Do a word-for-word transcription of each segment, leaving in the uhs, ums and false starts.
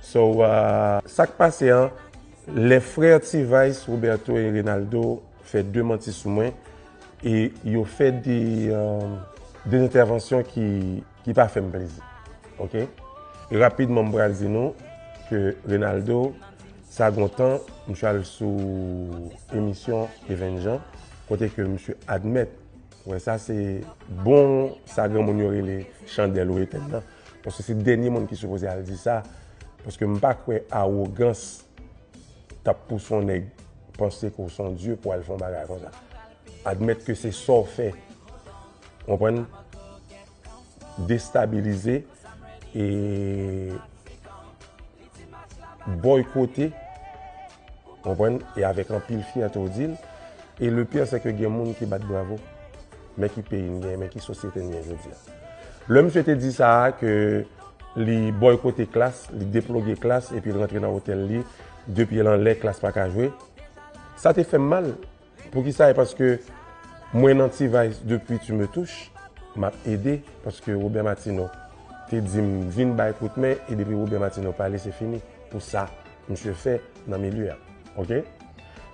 So, uh, sa k pase an, lè frè T-Vice, Roberto e Reynaldo fè de manti sou mwen, e yo fè de, um, de entèvansyon ki, ki pa fè m plezi. Oke? E rapidman, m pral di nou ke Reynaldo, sa gon tan, m sou al sou emisyon Even Jean, kote ke misye admèt, wè, sa se bon, sa granmoun yo rele chandèl ou etèn nan. Paske se dènye moun ki sipoze al di sa. Paske m pa kwè awogans t ap pouse yon nèg panse ke w se yon dye pou al fè yon bagay konsa. Admèt ke se sa w fè. Konprann? Destabilize e bòykote, konprann, e avèk anpil fyète w di l. E le pire, se ke gen moun ki bat bravo. Men ki peyi n gen, men ki sosyete n gen jodi a. Lè misye te di sa a, ke li bòykote Klass, li deploge Klass, epi l rantre nan otèl li, de pye l anlè, Klass pa ka jwe. Sa te fè m mal. Poukisa? E paske mwen nan T-Vice depi Tu me touches, m ap ede, paske Robert Martineau te di m vin bay kout men, e depi Robert Martineau pale, se fini. Pou sa misye fè nan milye a. Oke?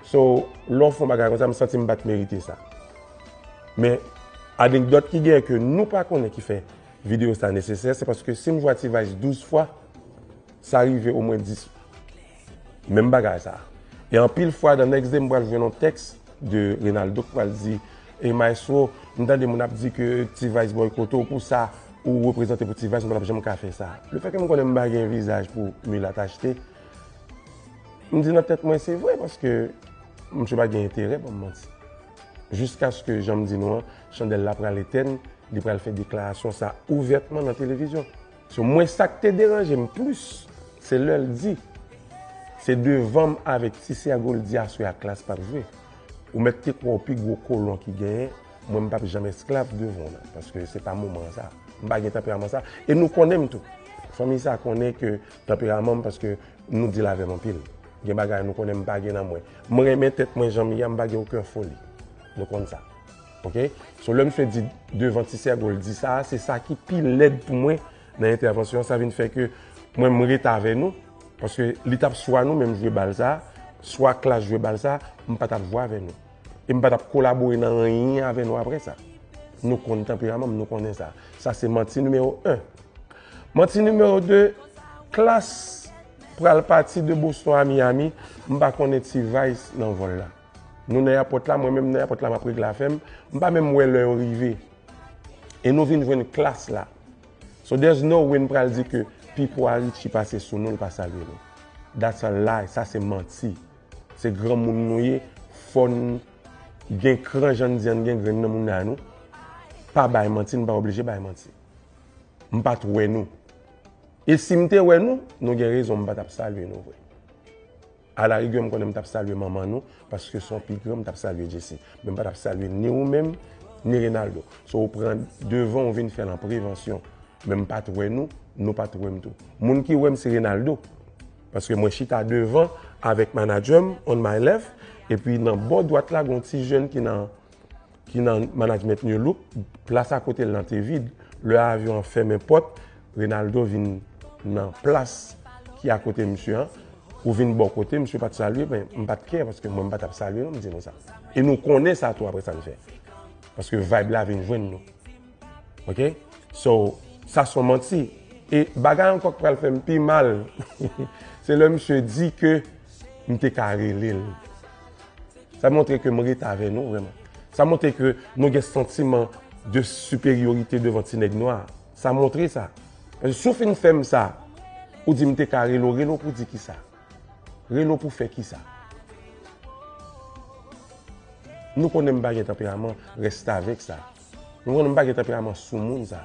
So, lè w fè yon bagay konsa, m santi m pa t merite sa. Men, anekdòt ki gen ke nou pa konnen ki fè videyo sa nesesè, se paske si m jwe a T-Vice douz fwa, sa rive omwen dis. Menm bagay sa. E anpil fwa, the next day, m pral jwenn yon tèks de Reynaldo k pral di, e maestro, m tande moun ap di ke T-Vice bòykote w pou sa, ou reprezante pou T-Vice, m pa t ap janm ka fè sa. Lefètke m konnen m pa gen vizaj pou milat achte, m di nan tèt mwen, se vre, paske misye pa gen enterè ban m manti. Jiskaske, jan m di nou an, chandèl la pral etèn, li pral fè deklarasyon sa ouvètman nan televizyon. So, mwen, sa k te deranje m plis, se lè l di, se devan m avèk Ti Sègo l di aswè a Klass p ap jwe. Ou mèt te kwè w pi gwo kolon ki genyen, mwen, m p ap janm esklav devan w nan, paske se pa moman sa. M pa gen tanperaman sa. E nou konnen m tou. Fanmi sa konnen ke tanperaman m, paske nou deal avè m anpil. Gen bagay nou konnen m pa gen nan mwen. Mwen renmen tèt mwen jan m ye a, m pa gen okenn foli. Nou konn sa. Oke? So, lè misye di devan Ti Sègo l di sa, se sa ki pi lèd pou mwen nan entèvansyon an. Sa vin fè ke mwen, m ret avè nou. Paske li t ap swa nou menm jwe bal sa, swa Klass jwe bal sa, m pa t ap jwe avè nou. E m pa t ap kolabore nan anyen avè nou apre sa. Nou konn tanperaman m, nou konnen sa. Sa se manti nimewo en. Manti nimewo de, Klass pral pati de Boston a Miami, m pa konnen T-Vice nan vòl la. Nou nan èpòt la, mwen menm nan èpòt la, m ap regle afè m, m pa menm wè lè yo rive. E nou vin jwenn Klass la. So there's no way n pral di ke pipo a Richie pase sou nou, l pa salye nou. That's a lie, sa se manti. Se granmoun nou ye, fò n gen kran jan n di an, n gen grenn nan mouda nou. Pa bay manti, n pa oblije bay manti. M pa t wè nou. E si m te wè nou, nou gen rezon, m pa t ap salye nou vre. Alarigè, m konnen m t ap salye manman nou, paske se yon pi gran, m t ap salye Jessy. Men m pa t ap salye ni ou menm, ni Reynaldo. So, ou pran devan, ou vin fè l an prevansyon. Men m pa t wè nou, nou pa t wè m tou. Moun ki wè m, se Reynaldo. Paske mwen chita devan avèk manadjè m, on my left, epi nan bò dwat la, gen yon ti jèn ki nan ki nan management New Look, plas a kote l lan te vid. Lè avyon an fèmen pòt, Reynaldo vin nan plas ki akote misye an. Ou vin bò kote, misye pa t salye, men m pa t kè, paske mwen m pa t ap salye non, m di nou sa. E nou konnen sa tou apre sa n fè. Paske vibe la vin jwenn nou. Oke? So, sa se yon manti. E bagay ankò k pral fè m pi mal, se lè misye di ke m te ka rele l. Sa montre ke m ret avè nou vrèman. Sa montre ke nou gen santiman de siperyorite devan ti nèg nwa. Sa montre sa. Paske si w fin fè m sa, ou di m te ka rele w, rele w pou di kisa? Rele w pou fè kisa? Nou konnen m pa gen tanperaman restavèk sa. Nou konnen m pa gen tanperaman soumoun sa.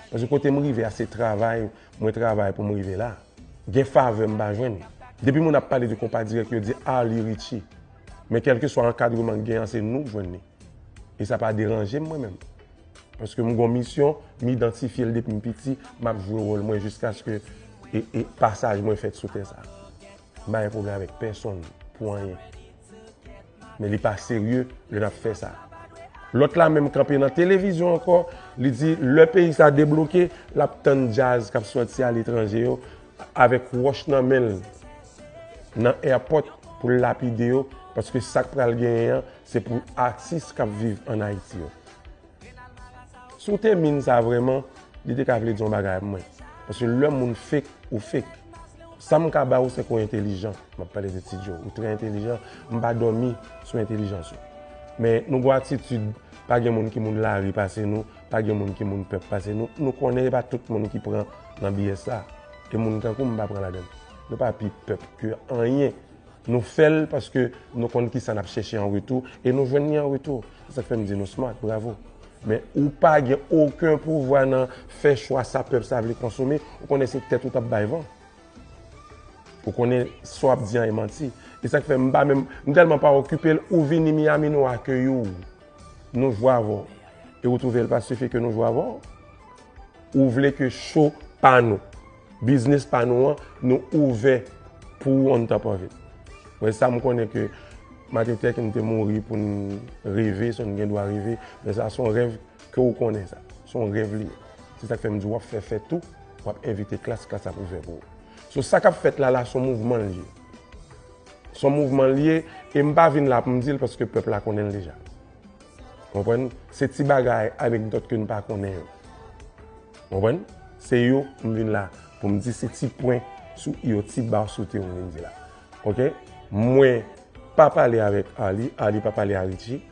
Paske kote m rive a, se travay, mwen travay pou m rive la. Gen favè m pa jwenn. Depi moun ap pale de konpa dirèk, yo di, "Ah, li Richie." Men kèlkeswa ankadreman k gen an, se nou k jwenn li. E sa pa deranje m, mwen menm. Paske m gon misyon, m idantifye l depi m piti, m ap jwe wòl mwen jiskaske e, e pasaj mwen fèt sou tè sa. M pa gen pwoblèm avèk pèsonn pou anyen. Men li pa serye lè n ap fè sa. Lòt la menm kanpe nan televizyon ankò, li di lè peyi sa debloke, l ap tann djaz k ap sòti aletranje yo, avèk wòch nan men l nan airport pou l lapide yo, paske sa k pral genyen an, se pou atis k ap viv ann Ayiti yo. Si w te min sa vrèman, li te ka vle di yon bagay pou mwen. Paske lè moun fake, ou fake. Sa m ka ba ou, se ke w entelijan. M ap pale de Ti Djo. Ou trè entelijan. M pa dòmi sou entelijans ou. Men nou gon atitid, pa gen moun ki moun lari pase nou, pa gen moun ki moun pèp pase nou. Nou konnen se pa tout moun ki pran nan B S sa. E moun tankou m pa pran ladan l. Nou pa pi pèp ke anyen. Nou fè l paske nou konn kisa n ap chèche an retou e nou jwenn li an retou. Se sa k fè m di nou smart, bravo. Men ou pa gen okenn pouvwa nan fè chwa sa pèp sa vle konsome, ou konnen se tèt ou t ap bay van. Ou konnen sa w ap di an e manti. E sa k fè m pa menm, m tèlman pa okipe l, ou vini Miami, nou akeyi w. Nou jwe avè w. E ou twouve l pa sifi ke nou jwe avè w? Ou vle ke show pa nou, biznis pa nou an, nou ouvè pou ou on top of it. Mwen sa m konnen ke Martin Luther King te mouri pou n reve, so n gen dwa reve, men sa se yon rèv ke ou konnen sa. Se yon rèv li ye. Se sa k fè m di w ap fè fèt ou, w ap envite klas, klas ap ouvè pou ou. So sa k ap fèt la la, se yon mouvman l ye. Se yon mouvman l ye, e m pa vin la pou m di l paske pèp la konnen l deja. Konprann? Se ti bagay, anekdòt ke n pa konnen yo. Konprann? Se yo m vin la pou m di, se ti pwen sou i yo, ti ba sou te yo m vin di la. Oke? Mwen pa pale avèk Arly, Arly pa pale a Richie.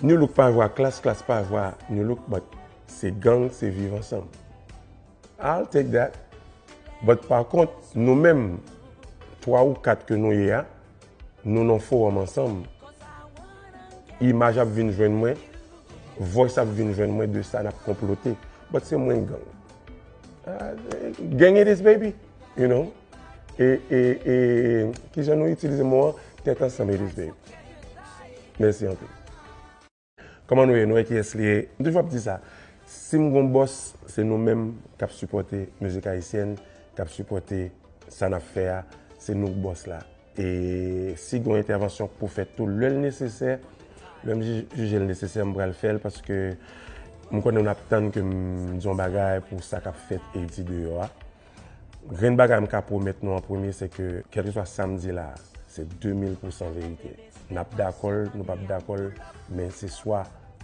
Nu Look pa jwe a Klass, Klass pa jwe a Nu Look, but se gang, se viv ansanm. I'll take that. But pa kont, nou menm, twa ou kat ke nou ye a, nou nan fowòm ansanm. Imaj ap vin jwenn mwen, voice ap vin jwenn mwen de sa n ap konplote. But se mwen gang. Ah, gang it is, baby. You know? E, e, e, kijan nou itilize mo an? Tèt ansanm it is, baby. Mèsi anpil. Kòman nou ye? Nou wè kiyès li ye? M toujou ap di sa. Si m gon bòs, se nou menm k ap sipòte mizik ayisyèn, k ap sipòte sa n ap fè a, se nou k bòs la. E si gon entèvansyon k pou fèt tou, lè l nesesè, lè m ji-, jije l nesesè, m pral fè l paske m konnen n ap tann ke m di yon bagay pou sa k ap fèt e di deyò a. Grenn bagay m ka pwomèt nou an premye, se ke kèlkeswa sa m di la, se de mil pousan verite. N ap dakò l, nou p ap dakò l, men se swa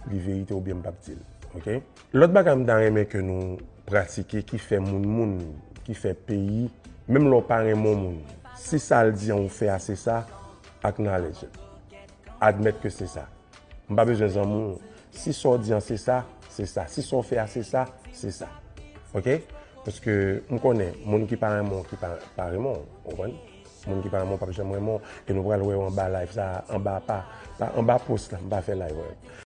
li verite oubyen m p ap di l. Oke? Lòt bagay m ta renmen ke nou pratike ki fè moun moun, ki fè peyi, menm lè w pa renmen yon moun, si sa l di an ou fè a se sa, acknowledge it. Admèt ke se sa. M pa bezwen zanmi w. Si sa w di an se sa, se sa. Si sa w fè a se sa, se sa. Oke? Paske m konnen, moun ki pa renmen w, ki pa, pa renmen w, ou konprann? Moun ki pa renmen w p ap janm renmen w. E nou pral wè yo anba live sa, anba pa, pa anba post la, m pa fè live wè.